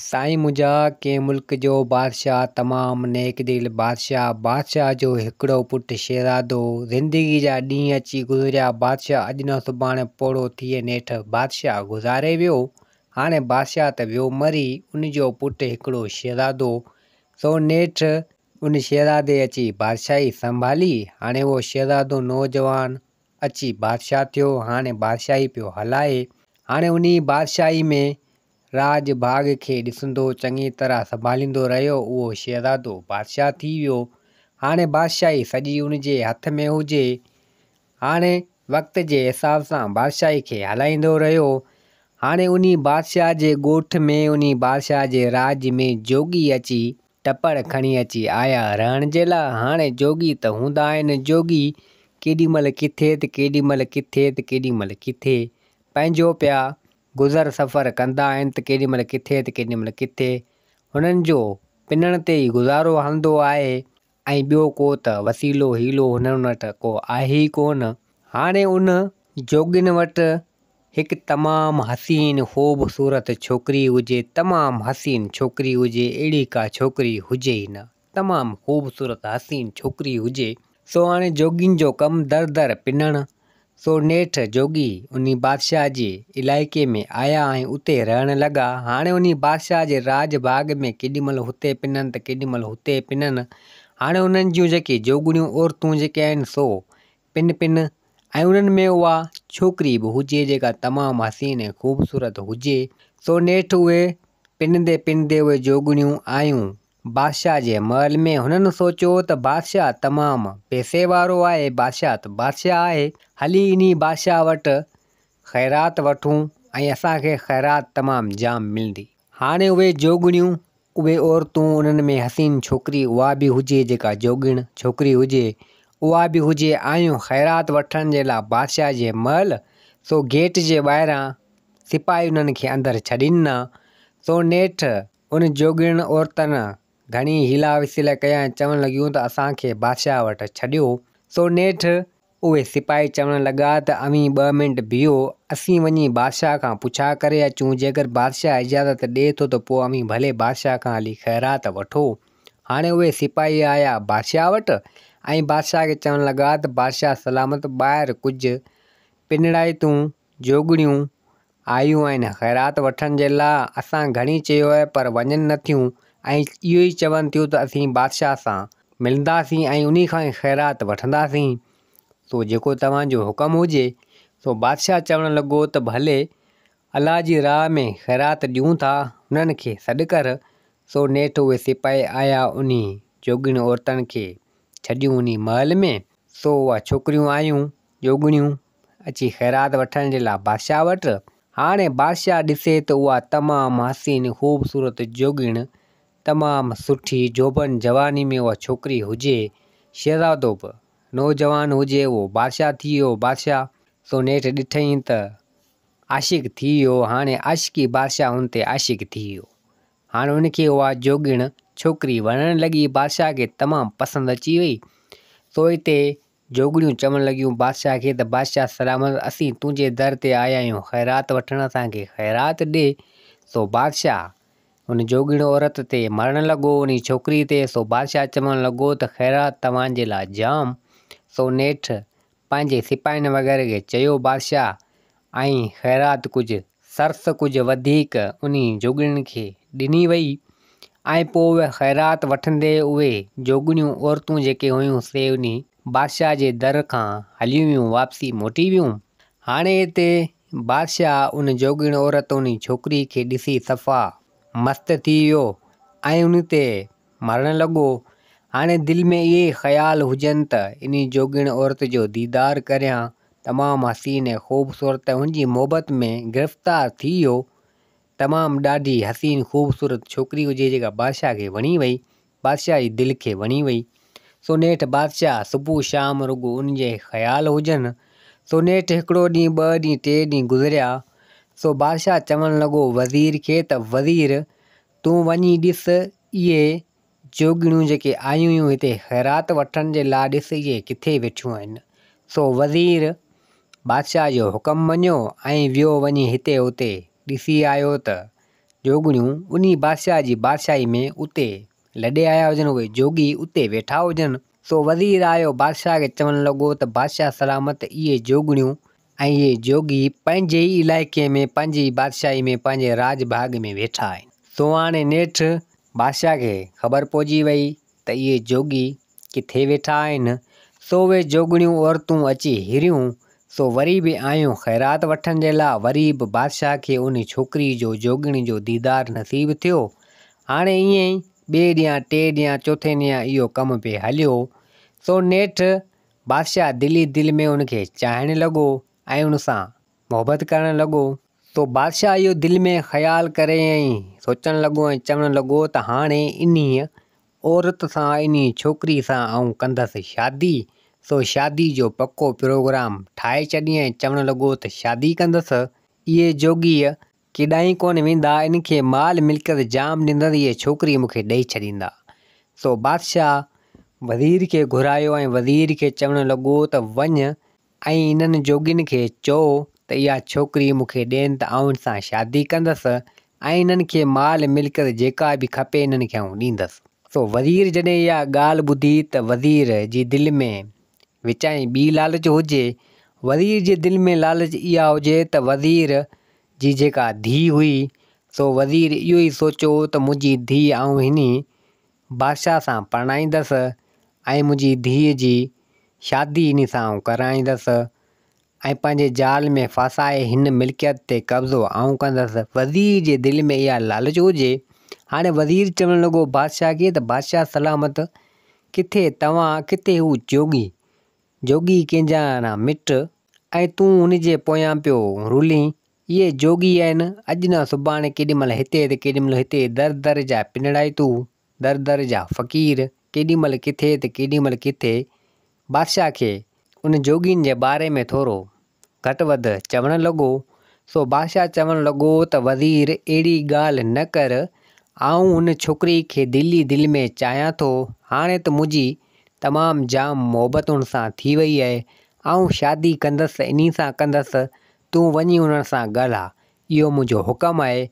سائين منهنجا ڪنهن ملڪ جو بادشاهه تمام نيڪ دل بادشاهه بادشاهه جو هڪڙو پٽ شهزادو زندگي جا ڏينهن اچي گذريا بادشاهه اڄ نه سڀاڻي پوڙهو ٿئي نيٺ بادشاهه گذاري ويو هاڻي بادشاهه ته ويو مري ان جو پٽ هڪڙو شهزادو سو نيٺ ان شهزادي اچي بادشاهي سنڀالي هاڻي اهو شهزادو نوجوان اچي بادشاهه ٿيو هاڻي بادشاهي پيو هلائي هاڻي انهي بادشاهي ۾ راڄ ڀاڳ کي ڏسندو چڱي طرح سنڀاليندو رهيو. اهو شهزادو بادشاهه ٿي ويو. هاڻي بادشاهي سڄي ان جي هٿ ۾ هجي. هاڻي وقت جي حساب سان بادشاهي کي هلائيندو رهيو. هاڻي انهي بادشاهه جي ڳوٺ ۾ انهي بادشاهه جي راڄ ۾ جوڳي اچي ٽپڙ کڻي اچي آيا رهڻ جي لاء. هاڻي جوڳي ته هوندا آهن جوڳي، ڪيڏي مهل ڪٿي ته ڪيڏي مهل ڪٿي ته ڪيڏي مهل ڪٿي پنهنجو پيا گذر سفر ڪندا آهن ته ڪيڏي مهل ڪٿي ته ڪيڏي مهل ڪٿي. هنن جو پنڻ تي ئي گذارو هلندو آهي ۽ ٻيو ڪو ته وسيلو حيلو هنن وٽ ڪو آهي ئي ڪونه. هاڻي ان جوڳين وٽ هڪ تمام حسين خوبصورت ڇوڪري هجي، تمام حسين ڇوڪري هجي، اهڙي ڪا ڇوڪري هجي ئي نه، تمام خوبصورت حسين ڇوڪري هجي. سو هاڻي جوڳين جو ڪم در در پنڻ، سو نيٺ جوڳي انهي بادشاهه جي علائقي ۾ آيا ۽ اتي رهڻ لڳا. هاڻي انهي بادشاهه جي راڄ ڀاڳ ۾ ڪيڏي مهل هتي پنن ته ڪيڏي مهل هتي پنن. هاڻي انهن جون جيڪي جوڳڻيون عورتون جيڪي آهن سو پن پن ۽ انهن ۾ اها ڇوڪري به هجي جيڪا تمام حسين ۽ خوبصورت هجي. سو نيٺ اهي پنندي پنندي اهي جوڳڻيون آيون بادشاهه جي محل ۾. هنن سوچيو ته بادشاهه تمام پئسي وارو آهي، بادشاهه ته بادشاهه آهي، هلي انهي بادشاهه وٽ خيرات وٺون ۽ اسان کي خيرات تمام جام ملندي. هاڻي اهي جوڳڻيون، اهي عورتون، انهن ۾ حسين ڇوڪري اها به هجي جيڪا جوڳڻ ڇوڪري هجي، اها به هجي، آيون خيرات وٺڻ جي لاء بادشاهه جي محل، سو گيٽ جي ٻاهران سپاهي انهن کي اندر ڇڏين نه، سو نيٺ ان جوڳڻين عورتن گهڻي حيلا وسيلا ڪيا ۽ چوڻ لڳيون ته اسان کي بادشاهه وٽ ڇڏيو. سو نيٺ اهي سپاهي چوڻ لڳا ته اوهين ٻه منٽ بيهو، اسين وڃي بادشاهه کان پڇا ڪري اچون، جيڪر بادشاهه اجازت ڏئي ٿو ته پوء اوهين ڀلي بادشاهه کان هلي خيرات وٺو. هاڻي اهي سپاهي آيا بادشاهه وٽ ۽ بادشاهه کي چوڻ لڳا ته بادشاهه سلامت ٻاهر ڪجهه پنڙائتون جوڳڻيون آيون آهن خيرات وٺڻ جي لاء، اسان گهڻي چيو آهي پر وڃن نه ٿيون ۽ اهو ئي چون ٿيون ته اسين بادشاهه سان ملنداسين ۽ انهي کان ئي خيرات وٺنداسين، سو جيڪو توهان جو حڪم هجي. سو بادشاهه چوڻ لڳو ته ڀلي الله جي راهه ۾ خيرات ڏيون ٿا، انهن کي سڏ ڪر. سو نيٺ اهي سپاهي آيا انهي جوڳڻ عورتن کي ڇڏيون انهي محل ۾، سو اها ڇوڪريون آيون جوڳڻيون اچي خيرات وٺڻ جي لاء بادشاهه وٽ. هاڻي بادشاهه ڏسي ته اها تمام حسين خوبصورت جوڳڻ، تمام سٺي جوڀن جواني ۾ اها ڇوڪري هجي، شهزادو به نوجوان هجي، اهو بادشاهه ٿي ويو. بادشاهه سو نيٺ ڏٺئين ته عاشق ٿي ويو. هاڻي عاشقي بادشاهه هن تي عاشق ٿي ويو. هاڻ ان کي اها جوڳڻ ڇوڪري وڻڻ لڳي. بادشاهه کي تمام پسند اچي وئي. سو اتي جوڳڻيون چوڻ لڳيون بادشاهه کي ته بادشاهه سلامت اسين تنهنجي در تي آيا آهيون خيرات وٺڻ اسان کي خيرات ڏي. سو بادشاهه ان جوڳڻ عورت تي مرڻ لڳو انهي ڇوڪري تي. سو بادشاهه چوڻ لڳو ته خيرات توهان جي لاء جام. سو نيٺ پنهنجي سپاهين وغيره کي چيو بادشاهه ۽ خيرات ڪجهه سرس ڪجهه وڌيڪ انهي جوڳڻين کي ڏني وئي ۽ پوء اهي خيرات وٺندي اهي جوڳڻيون عورتون جيڪي هيون سي انهي بادشاهه جي در کان هليون ويون واپسي موٽي ويون. هاڻي هتي بادشاهه ان جوڳڻ عورت انهي ڇوڪري کي ڏسي صفا مست ٿي ويو ۽ انهي تي مرڻ لڳو. هاڻي دل ۾ اهي خيال هجن ته انهي جوڳڻ عورت جو ديدار ڪريان، تمام حسين ۽ خوبصورت ۽ هن جي محبت ۾ گرفتار ٿي ويو. تمام ڏاڍي حسين خوبصورت ڇوڪري هجي جيڪا بادشاهه کي وڻي وئي، بادشاهه جي دل کي وڻي وئي. سو نيٺ بادشاهه صبح شام رڳو ان جي خيال هجن. سو نيٺ هڪڙو ڏينهن ٻه ڏينهن ٽي ڏينهن گذريا. سو بادشاهه چوڻ لڳو وزير کي ته وزير تون وڃي ڏس اهي جوڳڻيون جيڪي آيون هيون هتي خيرات وٺڻ جي لاء ڏس اهي ڪٿي ويٺيون آهن. سو وزير بادشاهه جو حڪم مڃيو ۽ ويو وڃي هتي هتي ڏسي آيو ته جوڳڻيون انهي بادشاهه جي بادشاهي ۾ اتي لڏي آيا هجن، اهي جوڳي اتي ويٺا هجن. سو وزير آيو بادشاهه کي چوڻ لڳو ته بادشاهه سلامت اهي جوڳڻيون ۽ اهي جوڳي پنهنجي ئي علائقي ۾ پنهنجي ئي بادشاهي ۾ پنهنجي راڄ ڀاڳ ۾ ويٺا آهن. سو هاڻي نيٺ بادشاهه کي خبر پئجي وئي ته اهي جوڳي ڪٿي ويٺا آهن. سو اهي جوڳڻيون عورتون اچي هريون. سو وري به آيون خيرات وٺڻ جي لاء. وري به بادشاهه کي انهي ڇوڪري جو جوڳڻي جو ديدار نصيب ٿيو. هاڻي ائين ئي ٻئي ڏينهن، ٽئين ڏينهن، چوٿين ڏينهن اهو ڪم پئي هليو. سو نيٺ بادشاهه دل ئي دل ۾ ان کي چاهڻ لڳو ۽ ان سان محبت ڪرڻ لڳو. سو بادشاهه اهو دل ۾ خيال ڪري ۽ سوچڻ لڳو ۽ چوڻ لڳو ته هاڻي انهيء عورت سان، انهيء ڇوڪري سان آئون ڪندس شادي. سو شادي جو پڪو پروگرام ٺاهي ڇڏيائين ۽ چوڻ لڳو ته شادي ڪندس. اهي جوڳيء ڪيڏانهن ڪونه ويندا، ان کي مال ملڪيت جام ڏيندس، اهي ڇوڪري مون کي ڏئي ڇڏيندا. سو بادشاهه وزير کي گهرايو ۽ وزير کي چوڻ لڳو ته وڃ ۽ انهن جوڳين کي چئو ته اها ڇوڪري مون کي ڏين ته آئون ان سان شادي ڪندس ۽ انهن کي مال ملڪيت جيڪا به کپي انهن کي آئون ڏيندس. سو وزير جڏهن اها ڳالهه ٻڌي ته وزير جي دل ۾ وچائين ٻي لالچ هجي. وزير جي دل ۾ لالچ اها هجي ته وزير جي جيڪا ڌيء هئي، سو وزير اهو ئي سوچيو ته منهنجي ڌيء آئون هن بادشاهه سان پرڻائيندس ۽ منهنجي ڌيء جي شادي هن سان آئون ڪرائيندس ۽ پنهنجي جال ۾ ڦاسائي هن ملڪيت تي قبضو آئون ڪندس. وزير جي دل ۾ اها لالچ هجي. هاڻي وزير چوڻ لڳو بادشاهه کي ته بادشاهه سلامت ڪٿي توهان ڪٿي هو جوڳي، جوڳي ڪنهن جا نه مٽ ۽ تون هن جي پويان پيو رولين، اهي جوڳي آهن، اڄ نه سڀاڻي ڪيڏي مهل هتي ته ڪيڏي مهل هتي، در در جا پنڙائتو، در در جا فقير، ڪيڏي مهل ڪٿي ته ڪيڏي مهل ڪٿي. بادشاهه کي ان جوڳين جي باري ۾ ٿورو گهٽ وڌ چوڻ لڳو، سو بادشاهه چوڻ لڳو ته وزير اهڙي ڳالهه نه ڪر، آئون هن ڇوڪري کي دل ئي دل ۾ چاهيان ٿو، هاڻي ته منهنجي تمام جام محبت هن سان ٿي وئي آهي، آئون شادي ڪندس ته انهي سان ڪندس، تون وڃي انهن سان ڳالهاء، اهو منهنجو حڪم آهي.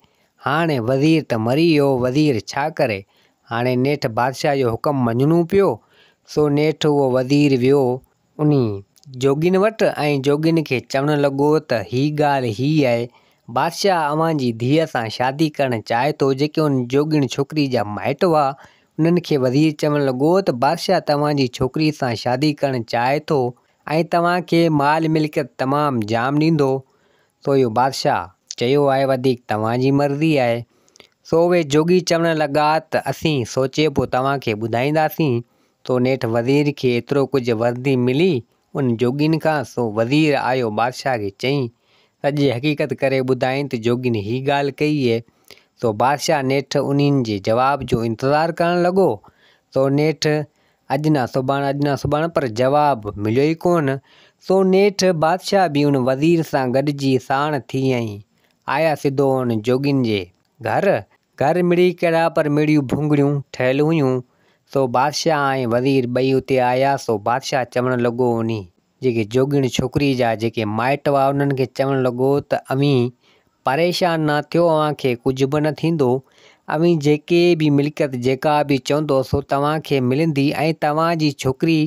هاڻي وزير ته مري ويو، وزير ڇا ڪري؟ هاڻي نيٺ بادشاهه جو حڪم مڃڻو پيو، سو نيٺ اهو وزير ويو انهي جوڳين وٽ ۽ جوڳين کي چوڻ لڳو ته هي ڳالهه هي آهي، بادشاهه اوهان جي ڌيء سان شادي ڪرڻ چاهي ٿو. جيڪي ان جوڳڻ ڇوڪري جا مائٽ هئا، انهن کي وزير چوڻ لڳو ته بادشاهه توهان جي ڇوڪري سان شادي ڪرڻ چاهي ٿو ۽ توهان کي مال ملڪيت تمام جام ڏيندو. سو اهو بادشاهه چيو آهي وڌيڪ توهان جي مرضي آهي. سو اهي جوڳي چوڻ لڳا ته اسين سوچي پوء توهان کي ٻڌائينداسين. سو نيٺ وزير کي ايترو ڪجهه وردي ملي ان جوڳين کان، سو وزير آيو بادشاهه کي چئين، سڄي حقيقت ڪري ٻڌائين ته جوڳين هي ڳالهه ڪئي اهي. سو بادشاهه نيٺ انهن جي جواب جو انتظار ڪرڻ لڳو. سو نيٺ اڄ نه سڀاڻ اڄ نه سڀاڻ پر جواب مليو ئي ڪونه. سو نيٺ بادشاهه به ان وزير سان گڏجي ساڻ ٿي ۽ آيا سڌو ان جوڳين جي گهر. گهر مڙئي ڪهڙا پر مڙيون ڀونگڙيون ٺهيل هيون. سو بادشاهه ۽ وزير ٻئي اتي آيا. سو بادشاهه چوڻ لڳو انهي جيڪي جوڳڻ ڇوڪري جا جيڪي مائٽ هئا انهن کي چوڻ لڳو ته اوهين پريشان نه ٿيو اوهان کي ڪجهه به نه ٿيندو. اوهين جيڪي به ملڪيت جيڪا به چوندو سو توهان کي ملندي ۽ توهان جي ڇوڪري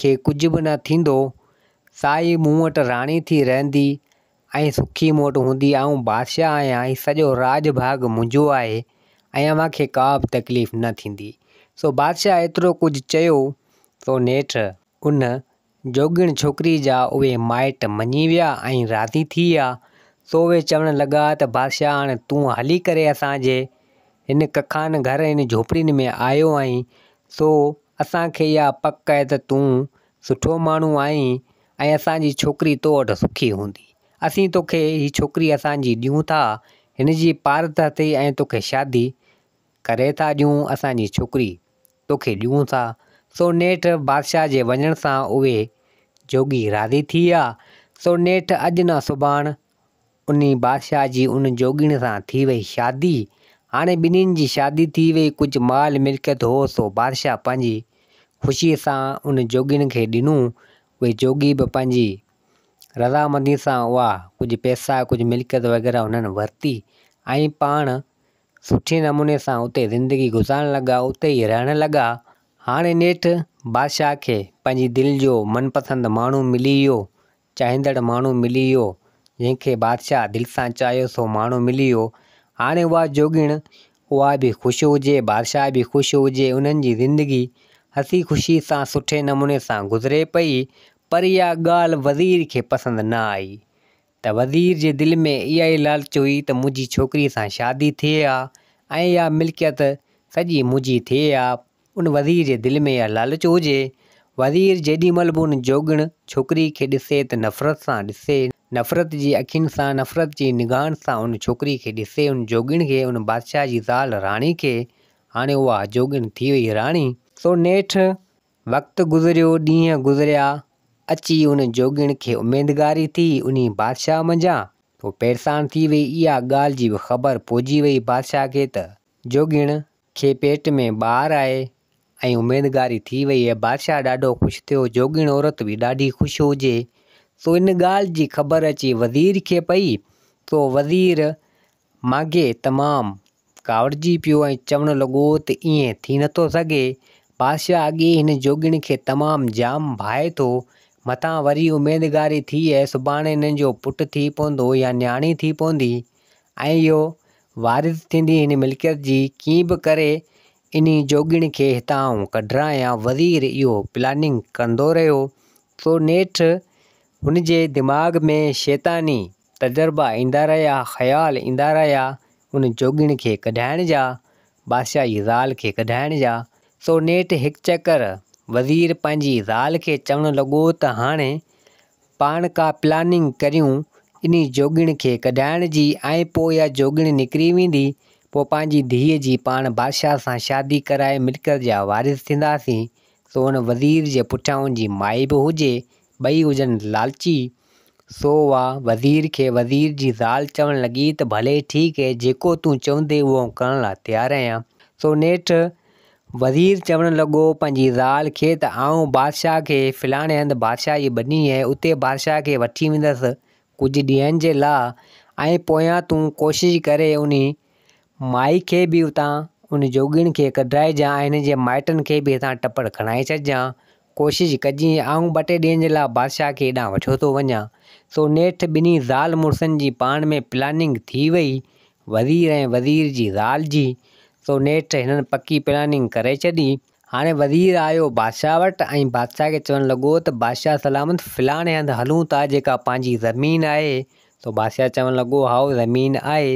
کي ڪجهه به نه ٿيندو. سا ئي مون وٽ راڻي ٿي رهندي ۽ سکي مون وٽ هوندي، آئون بادشاهه آهيان، هي سڄو راڄ ڀاڳ منهنجو آهي ۽ اوهان کي ڪا به تڪليف نه ٿيندي. سو بادشاهه ايترو ڪجهه چيو، سو نيٺ ان جوڳڻ ڇوڪري جا اهي مائٽ مڃي ويا ۽ راضي ٿي ويا. سو اهي چوڻ لڳا ته بادشاهه هاڻي تون هلي ڪري اسان جي هن ڪکان گهر هن جهوپڙين ۾ آيو آهين، سو اسان کي اها پڪ آهي ته تون سٺو ماڻهو آهين ۽ اسان جي ڇوڪري تو وٽ سکي هوندي. اسين توکي هي ڇوڪري اسان جي ڏيون ٿا، هن جي پارت اٿئي ۽ توکي شادي ڪري ٿا ڏيون، اسان جي ڇوڪري توکي ڏيون ٿا. سو نيٺ بادشاهه جي وڃڻ سان اهي جوڳي راضي ٿي ويا. سو نيٺ اڄ نه سڀاڻ انهي بادشاهه جي ان جوڳڻ سان ٿي وئي شادي. هاڻي ٻنهين جي شادي ٿي وئي، ڪجهه مال ملڪيت هو سو بادشاهه پنهنجي خوشيء سان ان جوڳين کي ڏنو. اهي جوڳي به پنهنجي رضامندي سان اها ڪجهه پئسا ڪجهه ملڪيت وغيره هنن ورتي ۽ پاڻ. سٺي نموني سان اتي زندگي گذارڻ لڳا، اتي ئي رهڻ لڳا. هاڻي نيٺ بادشاهه کي پنهنجي دل جو من پسند ماڻهو ملي ويو، چاهيندڙ ماڻهو ملي ويو، جنهن کي بادشاهه دل سان چاهيو سو ماڻهو ملي ويو. هاڻي اها جوڳڻ اها به خوش هجي، بادشاهه به خوش هجي، انهن جي زندگي هسي خوشي سان سٺي نموني سان گذري پئي، پر اها ڳالهه وزير کي پسند نه آئي ته وزير جي دل ۾ اها ئي لالچ هئي ته منهنجي ڇوڪري سان شادي ٿئي ها ۽ اها ملڪيت سڄي منهنجي ٿئي ها. ان وزير جي دل ۾ اها لالچ هجي. وزير جيڏي مهل به ان جوڳڻ ڇوڪري کي ڏسي ته نفرت سان ڏسي. نفرت جي اکين سان، نفرت جي نگاهن سان ان ڇوڪري کي ڏسي، ان جوڳڻ کي، ان بادشاهه جي زال راڻي کي. هاڻي اها جوڳڻ ٿي وئي راڻي. سو نيٺ وقت گذريو، ڏينهن گذريا، اچي ان جوڳڻ کي اميدگاري ٿي انهي بادشاهه منجهان. سو پيرسان ٿي وئي. اها ڳالهه جي به خبر پئجي وئي بادشاهه کي ته جوڳڻ کي پيٽ ۾ ٻار آهي ۽ اميدگاري ٿي وئي آهي. بادشاهه ڏاڍو خوش ٿيو. جوڳڻ عورت به ڏاڍي خوش هجي. سو ان ڳالهه جي خبر اچي وزير کي پئي. سو وزير ماڳهين تمام ڪاوڙجي پيو ۽ چوڻ لڳو ته ائين ٿي نٿو سگهي. بادشاهه اڳي ئي هن جوڳڻ کي تمام جام ڀانئي ٿو. متان وري اميدگاري ٿي ۽ سڀاڻي هن جو پٽ ٿي پوندو يا نياڻي ٿي پوندي. ۽ اهو وارث ٿيندي هن ملڪيت جي ڪيئن به ڪري انهي جوڳڻ کي هتان آئون ڪڍرايان. وزير اهو پلاننگ ڪندو رهيو سو نيٺ هن جي دماغ ۾ شيطاني تجربا ايندا رهيا، خيال ايندا رهيا ان جوڳڻ کي ڪڍائڻ جا، بادشاهه جي زال کي ڪڍائڻ جا. سو نيٺ هڪ چڪر وزير پنهنجي زال کي چوڻ لڳو ته هاڻي پاڻ ڪا پلاننگ ڪريون انهي جوڳڻ کي ڪڍائڻ جي ۽ پوء اها جوڳڻ نڪري ويندي، پوء پنهنجي ڌيء جي پاڻ بادشاهه سان شادي ڪرائي ملڪيت جا وارث ٿينداسين. سو ان وزير جي پٺيان ان جي مائي به هجي، ٻئي هجن لالچي. سو اها وزير کي وزير جي زال چوڻ لڳي ته ڀلي ٺيڪ اهي جيڪو تون چوندين اهو آئون ڪرڻ لاء تيار آهيان. سو نيٺ وزير چوڻ لڳو پنهنجي زال کي ته آئون بادشاهه کي فلاڻي هنڌ بادشاهه جي ٻني آهي اتي بادشاهه کي وٺي ويندس ڪجهه ڏينهن جي لا ۽ پويان تون ڪوشش ڪري انهي مائي کي به اتان ان جوڳڻ کي ڪڍرائجان ۽ هن جي مائٽن کي به هتان ٽپڙ کڻائي ڇڏجان ڪوشش ڪجين آئون ٻه ٽي ڏينهن جي لا بادشاهه کي هيڏانهن وٺيو ٿو وڃان سو نيٺ ٻنهي زال مڙسن جي پاڻ ۾ پلاننگ ٿي وئي وزير ۽ وزير جي زال جي، سو نيٺ هنن پڪي پلاننگ ڪري ڇڏي. هاڻي وزير آيو بادشاهه وٽ ۽ بادشاهه کي چوڻ لڳو ته بادشاهه سلامت فلاڻي هنڌ هلون ٿا جيڪا پنهنجي زمين آهي. سو بادشاهه چوڻ لڳو هائو زمين آهي.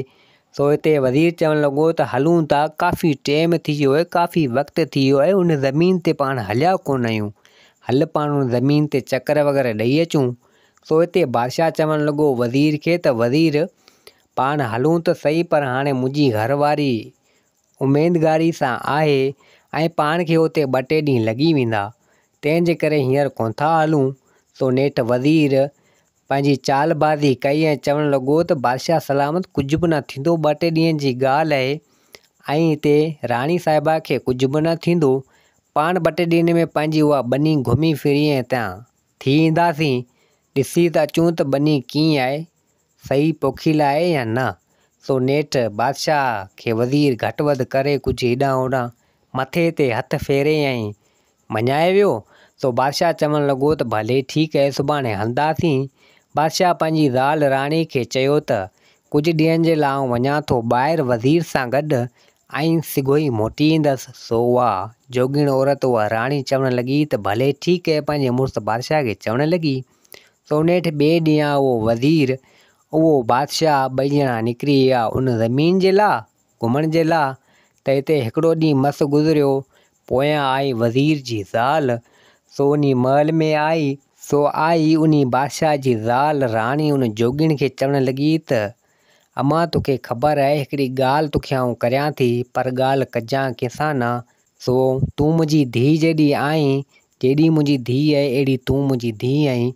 سو هتي وزير چوڻ لڳو ته هلون ٿا ڪافي ٽيم ٿي ويو آهي ڪافي وقت ٿي ويو آهي ان زمين تي پاڻ هليا ڪونه آهيون. هل پاڻ ان زمين تي چڪر وغيره ڏئي اچون. سو هتي بادشاهه چوڻ لڳو وزير کي ته وزير پاڻ هلون ته سهي پر هاڻي منهنجي گهر واري اميدگاري سان آهي ۽ پاڻ کي اتي ٻه ٽي ڏينهن لڳي ويندا، تنهن جي ڪري هينئر ڪونه ٿا هلون. سو نيٺ وزير پنهنجي چال بازي ڪئي ۽ چوڻ لڳو ته بادشاهه سلامت ڪجهه به نه ٿيندو، ٻه ٽي ڏينهن جي ڳالهه آهي ۽ هتي راڻي صاحبه کي ڪجهه به نه ٿيندو، پاڻ ٻه ٽي ڏينهن ۾ پنهنجي اها ٻني گهمي ڦري ۽ هتان ٿي اينداسين، ڏسي ته اچون ته ٻني ڪيئن آهي، صحيح پوکيل آهي يا نه؟ سو نيٺ بادشاهه کي وزير گهٽ وڌ ڪري ڪجهه هيڏانهن هوڏانهن مٿي تي هٿ ڦيري ۽ مڃائي ويو. سو بادشاهه چوڻ لڳو ته ڀلي ٺيڪ آهي سڀاڻي هلنداسين. بادشاهه پنهنجي زال راڻي کي چيو ته ڪجهه ڏينهن جي لاء آئون وڃان ٿو ٻاهر وزير سان گڏ ۽ سگهو ئي موٽي ايندس. سو اها جوڳڻ عورت اها راڻي چوڻ لڳي ته ڀلي ٺيڪ آهي پنهنجي مڙس بادشاهه کي چوڻ لڳي. سو نيٺ ٻئي ڏينهن اهو وزير، اهو بادشاهه ٻئي ڄڻا نڪري ويا ان زمين جي لا، گهمڻ جي لا، ته هتي هڪڙو ڏينهن مس گذريو، پويان آئي وزير جي زال، سو انهي محل ۾ آئي، سو آئي انهي بادشاهه جي زال راڻي ان جوڳڻ کي چوڻ لڳي ته، امان توکي خبر آهي هڪڙي ڳالهه توکي آئون ڪريان ٿي، پر ڳالهه ڪجان ڪنهن سان نه، سو تون منهنجي ڌيء جيڏي آهين، جيڏي منهنجي ڌيء آهي اهڙي تون منهنجي ڌيء آهين،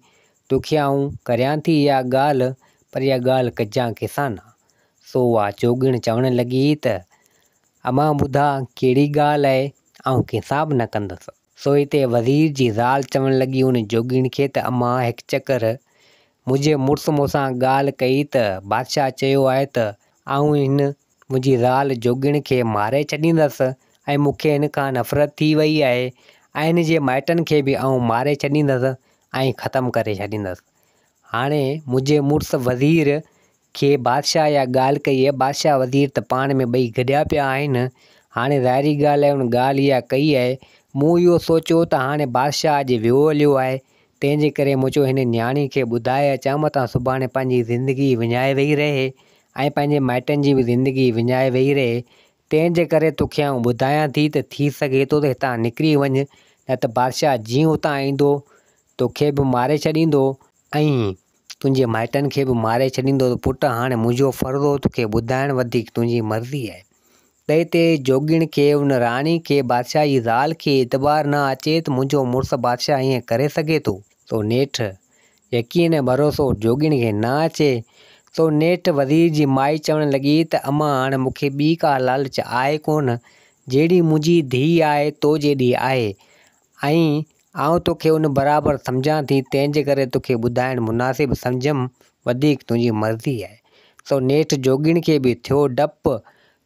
توکي آئون ڪريان ٿي اها ڳالهه، پر اها ڳالهه ڪجان ڪنهن سان نه. سو اها جوڳڻ چوڻ لڳي ته، امان ٻڌاء ڪهڙي ڳالهه آهي، آئون ڪنهن سان به نه ڪندس. سو هتي وزير جي زال چوڻ لڳي ان جوڳڻ کي ته امان هڪ چڪر منهنجي مڙس مون سان ڳالهه ڪئي ته بادشاهه چيو آهي ته آئون هن منهنجي زال جوڳڻ کي ماري ڇڏيندس ۽ مون کي هن کان نفرت ٿي وئي آهي ۽ هن جي مائٽن کي به آئون ماري ڇڏيندس ۽ ختم ڪري ڇڏيندس. هاڻي منهنجي مڙس وزير کي بادشاهه اها ڳالهه ڪئي آهي، بادشاهه وزير ته پاڻ ۾ ٻئي گڏيا پيا آهن، هاڻي ظاهري ڳالهه آهي ان ڳالهه اها ڪئي آهي، مون اهو سوچيو ته هاڻي بادشاهه اڄ ويو هليو آهي، تنهن جي ڪري مون چيو هن نياڻي کي ٻڌائي اچان متان سڀاڻي پنهنجي زندگي وڃائي ويهي رهي ۽ پنهنجي مائٽن جي به زندگي وڃائي ويهي رهي، تنهن جي ڪري توکي آئون ٻڌايان ٿي ته ٿي سگهي ٿو ته هتان نڪري وڃ، نه ته بادشاهه جيئن اتان ايندو، توکي به ماري ڇڏيندو ۽ تنهنجي مائٽن کي به ماري ڇڏيندو ته پٽ هاڻي منهنجو فرض هو توکي ٻڌائڻ وڌيڪ تنهنجي مرضي آهي. تنهن تي جوڳڻ کي ان راڻي کي بادشاهه جي زال کي اعتبار نه اچي ته منهنجو مڙس بادشاهه ائين ڪري سگهي ٿو. سو نيٺ يقين ۽ ڀروسو جوڳين کي نه اچي، سو نيٺ وزير جي مائي چوڻ لڳي ته امان هاڻ مون کي ٻي ڪا لالچ آهي ڪونه، جهڙي منهنجي ڌيء آهي تو جيڏي آهي ۽ آئون توکي ان برابر سمجهان ٿي، تنهن جي ڪري توکي ٻڌائڻ مناسب سمجهيم، وڌيڪ تنهنجي مرضي آهي. سو نيٺ جوڳين کي به ٿيو ڊپ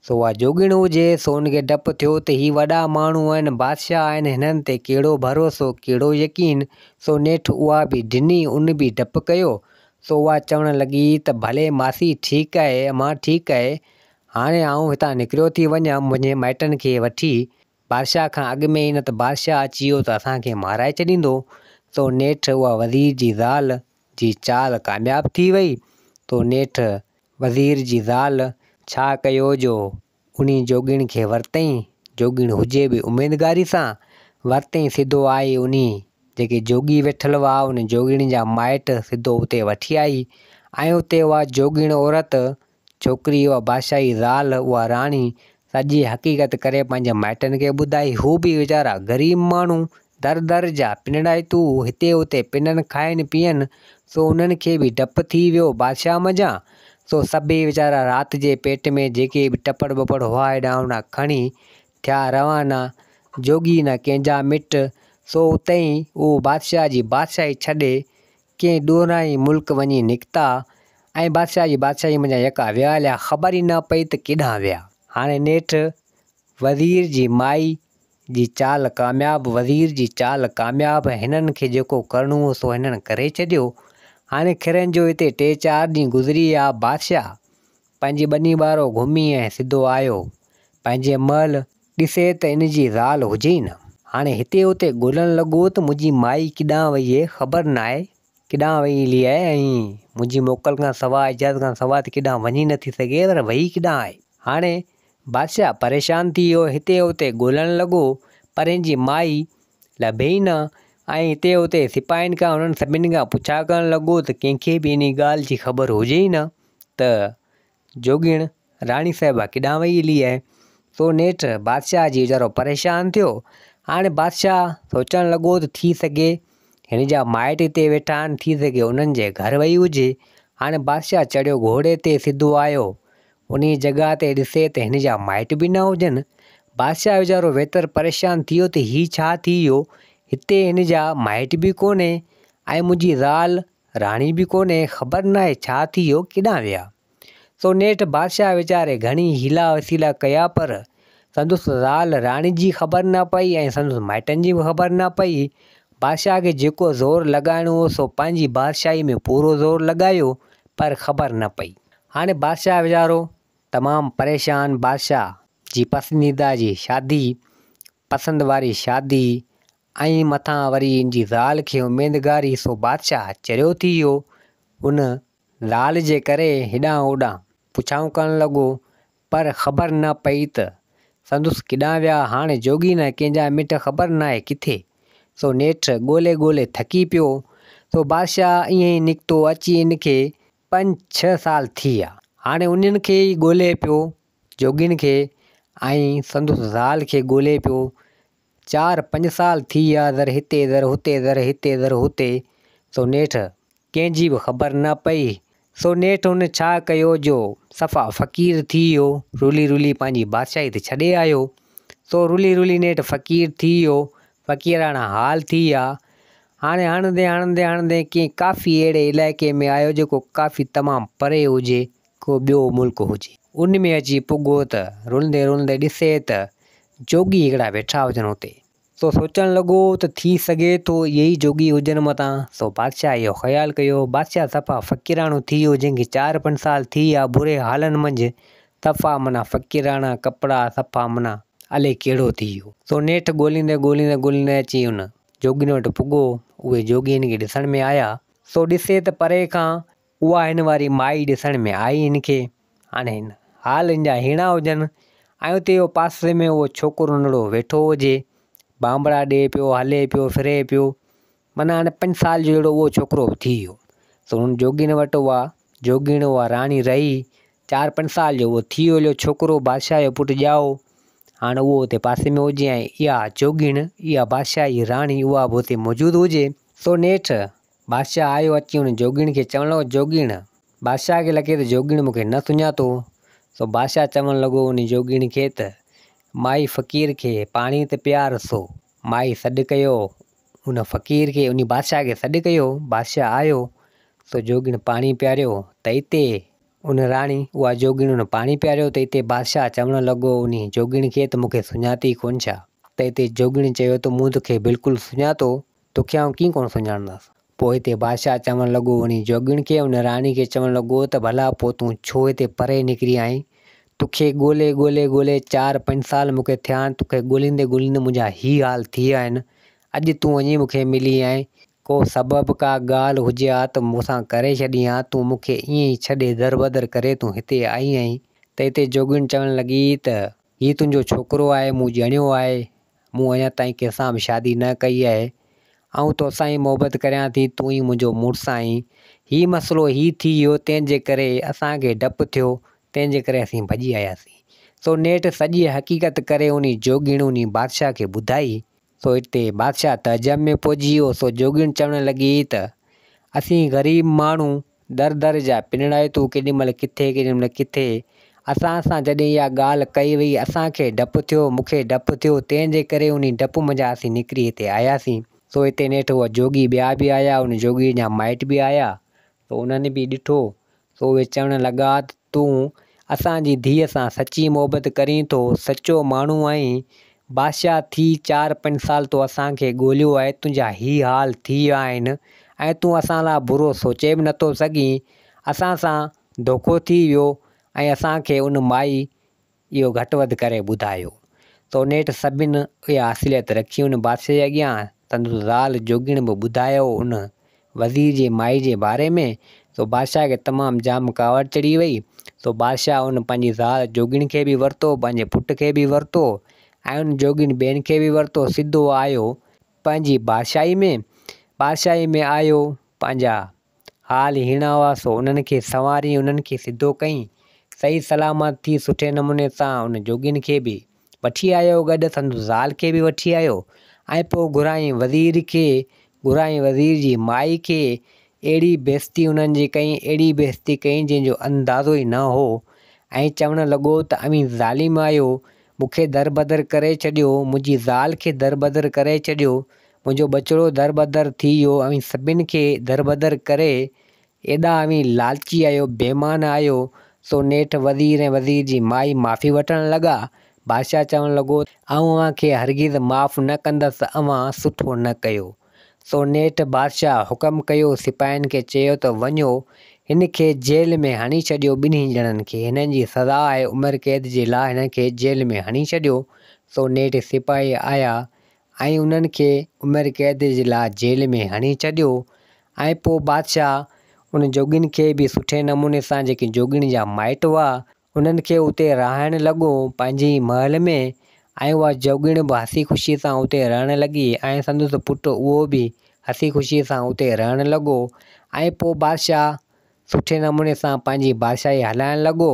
سو اها جوڳڻ هجي، سو ان کي ڊپ ٿيو ته هي وڏا ماڻهو آهن، بادشاهه آهن، هنن تي ڪهڙو ڀروسو، ڪهڙو يقين، سو نيٺ اها به ڊني، ان به ڊپ ڪيو، سو اها چوڻ لڳي ته ڀلي ماسي ٺيڪ آهي، امان ٺيڪ آهي، هاڻي آئون هتان نڪريو ٿي وڃان، منهنجي مائٽن کي وٺي، بادشاهه کان اڳ ۾ ئي نه ته بادشاهه اچي ويو ته اسان کي مارائي ڇڏيندو، سو نيٺ اها وزير جي زال جي چال ڪامياب ٿي وئي، سو نيٺ وزير جي زال ڇا ڪيو جو انهي جوڳڻ کي ورتئين، جوڳڻ هجي به اميدگاري سان، ورتئين سڌو آئي انهي جيڪي جوڳي ويٺل هئا ان جوڳڻ جا مائٽ سڌو اتي وٺي آئي ۽ اتي اها جوڳڻ عورت ڇوڪري اها بادشاهي زال اها راڻي سڄي حقيقت ڪري پنهنجي مائٽن کي ٻڌائي هو به ويچارا غريب ماڻهو در در جا پنڙائتو هتي هتي پنن کائن پيئن، سو انهن کي به ڊپ ٿي ويو بادشاهه منجهان، سو سڀيئي ويچارا رات جي پيٽ ۾ جيڪي به ٽپڙ ٻپڙ هئا هيڏانهن هوڏانهن کڻي ٿيا روانا، جوڳي نه ڪنهن جا مٽ، سو اتي ئي اهو بادشاهه جي بادشاهي ڇڏي ڪنهن ڏورانهين ملڪ وڃي نڪتا ۽ بادشاهه جي بادشاهي منجهان يڪا ويا هليا، خبر ئي نه پئي ته ڪيڏانهن ويا. هاڻي نيٺ وزير جي مائي جي چال ڪامياب، وزير جي چال ڪامياب، هنن کي جيڪو ڪرڻو هو سو هنن ڪري ڇڏيو. هاڻي کرن جو هتي ٽي چار ڏينهن گذري ويا. بادشاهه پنهنجي ٻني ٻارو گهمي ۽ سڌو آيو پنهنجي محل. ڏسي ته ان جي زال هجي ئي نه. هاڻي هتي هتي ڳولڻ لڳو ته منهنجي مائي ڪيڏانهن وئي اهي خبر ناهي، ڪيڏانهن وئي هلي آهي ۽ منهنجي موڪل کان سواء اجازت کان سواء ته ڪيڏانهن وڃي نٿي سگهي پر وئي ڪيڏانهن آهي. هاڻي بادشاهه پريشان ٿي ويو، هتي هتي ڳولڻ لڳو، پر هن جي مائي لڀي ئي نه ۽ هتي هتي سپاهين کان انهن سڀني کان پڇا ڪرڻ لڳو ته ڪنهن کي به انهي ڳالهه جي خبر هجي ئي نه ته جوڳيڻ راڻي صاحبه ڪيڏانهن وئي هلي آهي. سو نيٺ بادشاهه جي ويچارو پريشان ٿيو. هاڻي بادشاهه سوچڻ لڳو ته ٿي سگهي هن جا مائٽ هتي ويٺا آهن، ٿي سگهي انهن جي گهر وئي هجي. هاڻي بادشاهه چڙهيو گهوڙي تي سڌو آيو. انهيء جڳهه تي ڏسي ته هن جا مائٽ به نه هجن. بادشاهه ويچارو ويتر پريشان ٿي ويو ته هي ڇا ٿي ويو، هتي هن جا مائٽ به ڪونهي ۽ منهنجي زال راڻي به ڪونهي، خبر ناهي ڇا ٿي ويو، ڪيڏانهن ويا. سو نيٺ بادشاهه ويچاري گهڻي حيلا وسيلا ڪيا پر سندس زال راڻي جي خبر نه پئي ۽ سندس مائٽن جي به خبر نه پئي. بادشاهه کي جيڪو زور لڳائڻو هو سو پنهنجي بادشاهي ۾ پورو زور لڳايو پر خبر نه پئي. هاڻي بادشاهه ويچارو تمام پريشان بادشاهه جي پسنديده جي شادي، پسند واري شادي ۽ مٿان وري ان جي زال کي اميدگاري سو بادشاهه چريو ٿي ويو. ان زال جي ڪري هيڏانهن هوڏانهن پڇائون ڪرڻ لڳو پر خبر نه پئي ته سندس ڪيڏانهن ويا هاڻي جوڳي نه ڪنهن جا مٽ خبر ناهي ڪٿي سو نيٺ ڳولي ڳولي ٿڪي پيو سو بادشاهه ائين ئي نڪتو اچي ان کي پنج ڇهه سال ٿي ويا هاڻي انهن کي ئي ڳولي پيو جوڳين کي ۽ سندس زال کي ڳولي پيو چار پنج سال ٿي ويا ذر هتي ذر هتي ذر هتي ذر هتي سو نيٺ ڪنهن جي به خبر نه پئي سو نيٺ هن ڇا ڪيو جو صفا فقير ٿي ويو رلي رلي پنهنجي بادشاهي ته ڇڏي آيو سو رلي رلي نيٺ فقير ٿي ويو فقيراڻا حال ٿي ويا هاڻي هڻندي هڻندي هڻندي ڪنهن ڪافي اهڙي علائقي ۾ آيو جيڪو ڪافي تمام پري هجي ڪو ٻيو ملڪ هجي. ان ۾ اچي پڳو ته رلندي رلندي ڏسي ته جوڳي هڪڙا ويٺا هجن اتي. سو سوچڻ لڳو ته ٿي سگهي ٿو اهي ئي جوڳي هجن متان. سو بادشاهه اهو خيال ڪيو. بادشاهه صفا فقيراڻو ٿي ويو جنهن کي چار پنج سال ٿي ويا بري حالن منجهه صفا معنيٰ فقيراڻا ڪپڙا صفا معنيٰ الائي ڪهڙو ٿي ويو. سو نيٺ ڳوليندي ڳوليندي ڳوليندي اچي ان جوڳين وٽ پڳو. اهي جوڳي هن کي ڏسڻ ۾ آيا. سو ڏسي ته پري کان اها هن واري مائي ڏسڻ ۾ آئي هن کي. هاڻي هن حال هن جا هيڻا هجن ۽ اتي اهو پاسي ۾ اهو ڇوڪرو ننڍڙو ويٺو هجي، بانبڙا ڏئي پيو، هلي پيو، ڦري پيو. معنيٰ هاڻي پنج سال جو جهڙو اهو ڇوڪرو به ٿي ويو. سو هن جوڳين وٽ اها جوڳيڻ اها راڻي رهي. چار پنج سال جو اهو ٿي ويو ڇوڪرو بادشاهه جو پٽ ڄائو. هاڻ اهو اتي پاسي ۾ هجي ۽ اها جوڳيڻ، اها بادشاهه جي راڻي اها به اتي موجود هجي. سو نيٺ بادشاهه آيو اچي ان جوڳيڻ کي چوڻ لڳو، جوڳيڻ! بادشاهه کي لڳي ته جوڳيڻ مون کي نه سڃاتو، سو بادشاهه چوڻ لڳو ان جوڳيڻ کي ته، مائي فقير کي پاڻي ته پيار. سو مائي سڏ ڪيو ان فقير کي، انهي بادشاهه کي سڏ ڪيو، بادشاهه آيو، سو جوڳيڻ پاڻي پياريو ته اتي ان راڻي اها جوڳيڻ ان پاڻي پياريو ته اتي بادشاهه چوڻ لڳو انهي جوڳيڻ کي ته مون کي سڃاتي ڪونه ڇا؟ ته اتي جوڳيڻ چيو ته مون توکي بلڪل سڃاتو، توکي آئون ڪيئن ڪونه سڃاڻندس؟ پوء هتي بادشاهه چوڻ لڳو انهي جوڳيڻ کي، ان راڻي کي چوڻ لڳو ته ڀلا پوء تون ڇو هتي پري نڪري آئين؟ توکي ڳولي ڳولي ڳولي چار پنج سال مون کي ٿيا آهن، توکي ڳوليندي ڳوليندي منهنجا هي حال ٿي ويا آهن، اڄ تون وڃي مون کي ملي آهين، ڪو سبب ڪا ڳالهه هجي ها ته مون سان ڪري ڇڏين ها، تون مون کي ائين ئي ڇڏي دربدر ڪري تون هتي آئي آهين. ته هتي جوڳيڻ چوڻ لڳي ته هي تنهنجو ڇوڪرو آهي، مون ڄڻيو آهي، مون اڃا تائين ڪنهن سان به شادي نه ڪئي آهي. آئون توسان ئي محبت ڪريان ٿي، تون ئي منهنجو مڙس آهين. هي مسئلو هي ٿي ويو، تنهن جي ڪري اسان کي ڊپ ٿيو، تنهن جي ڪري اسين ڀڄي آياسين. سو نيٺ سڄي حقيقت ڪري انهي جوڳيڻ انهي بادشاهه کي ٻڌائي. سو اتي بادشاهه تعجب ۾ پئجي ويو. سو جوڳيڻ چوڻ لڳي ته، اسين غريب ماڻهو در در جا پنڙائتو ڪيڏي مهل ڪٿي ڪيڏي مهل ڪٿي. اسان سان جڏهن اها ڳالهه ڪئي وئي اسان کي ڊپ ٿيو، مون کي ڊپ ٿيو، تنهن جي ڪري انهي ڊپ منجهان اسين نڪري هتي آياسين. سو هتي نيٺ اها جوڳي ٻيا به آيا، ان جوڳيء جا مائٽ به آيا، سو انهن به ڏٺو، سو اهي چوڻ لڳا ته تون اسان جي ڌيء سان سچي محبت ڪرين ٿو، سچو ماڻهو آهين، بادشاهه ٿي چار پنج سال تو اسان کي ڳوليو آهي، تنهنجا هي حال ٿي ويا آهن ۽ تون اسان لاء برو سوچي به نٿو سگهين، اسان سان دوکو ٿي ويو ۽ اسان کي ان مائي اهو گهٽ وڌ ڪري ٻڌايو. سو نيٺ سڀن اها اصليت رکي ان بادشاهه جي اڳيان. سندس زال جوڳڻ به ٻڌايو ان وزير جي مائي جي باري ۾. سو بادشاهه کي تمام جام ڪاوڙ چڙهي وئي. سو بادشاهه ان پنهنجي زال جوڳڻ کي به ورتو، پنهنجي پٽ کي به ورتو ۽ ان جوڳڻ ٻين کي به ورتو. سڌو آيو پنهنجي بادشاهي ۾. بادشاهي ۾ آيو پنهنجا حال هيڻا هئا سو انهن کي سنواري انهن کي سڌو ڪئين. صحيح سلامت ٿي سٺي نموني سان ان جوڳين کي به وٺي آيو گڏ سندس زال کي به وٺي آيو ۽ پوء گهرائين وزير کي گهرائين وزير جي مائي کي اهڙي بيعزتي انهن جي ڪئين اهڙي بيعزتي ڪئين جنهن جو اندازو ئي نه هو ۽ چوڻ لڳو ته اوهين ظالم آهيو مون کي دربدر ڪري ڇڏيو منهنجي زال کي دربدر ڪري ڇڏيو منهنجو ٻچڙو دربدر ٿي ويو، اوهين سڀن کي دربدر ڪري ايڏا اوهين لالچي آهيو، بيمان آهيو. سو نيٺ وزير ۽ وزير جي مائي معافي وٺڻ لڳا. بادشاهه چوڻ لڳو، آئون اوهان کي هرگز معاف نه ڪندس، اوهان سٺو نه ڪيو. سو نيٺ بادشاهه حڪم ڪيو، سپاهين کي چيو ته وڃو، هن کي جيل ۾ هڻي ڇڏيو، ٻنهي ڄڻن کي هنن جي سزا آهي عمر قيد جي لاء هنن کي جيل ۾ هڻي ڇڏيو. سو نيٺ سپاهي آيا ۽ انهن کي عمر قيد جي لاء جيل ۾ هڻي ڇڏيو ۽ پوء بادشاهه ان جوڳين کي به سٺي نموني سان جيڪي جوڳين جا مائٽ هئا انهن کي اتي رهائڻ لڳو پنهنجي ئي محل ۾ ۽ اها جوڳڻ به هسي خوشي سان اتي رهڻ لڳي ۽ سندس پٽ اهو به هسي خوشي سان اتي رهڻ لڳو ۽ پوء بادشاهه سٺي نموني سان پنهنجي بادشاهي هلائڻ لڳو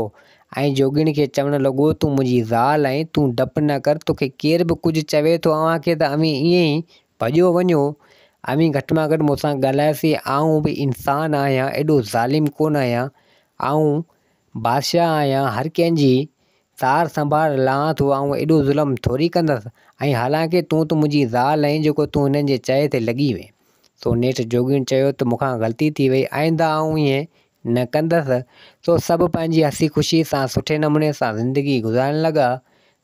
۽ جوڳڻ کي چوڻ لڳو، تون منهنجي زال آهين، تون ڊپ نه ڪر، توکي ڪير به ڪجهه چوي ٿو اوهان کي ته اوهين ائين ئي ڀڄيو وڃو، اوهين گهٽ مان گهٽ مون سان ڳالهايو سهي، آئون به انسان آهيان، ايڏو ظالم ڪونه آهيان، آئون بادشاهه آهيان، هر ڪنهن جي سار سنڀال لهان ٿو، آئون ايڏو ظلم ٿوري ڪندس ۽ حالانڪه تون ته منهنجي زال آهين جيڪو تون هنن جي چئي تي لڳي وئين. سو نيٺ جوڳڻ چيو ته مون کان غلطي ٿي وئي، آئنده آئون ائين نه ڪندس. سو سڀ پنهنجي هسي خوشي سان سٺي نموني سان زندگي گذارڻ لڳا.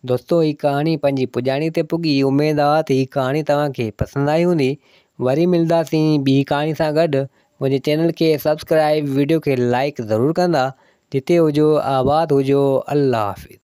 دوستو هي ڪهاڻي پنهنجي پڄاڻي تي پڳي اميد آ ته هي ڪهاڻي توهان کي پسند آئي هوندي. وري ملداسين ٻي ڪهاڻي سان گڏ. منهنجي چينل کي سبسڪرائب وڊيو کي لائيڪ ضرور ڪندا. جتي هجو آباد هجو الله حافظ.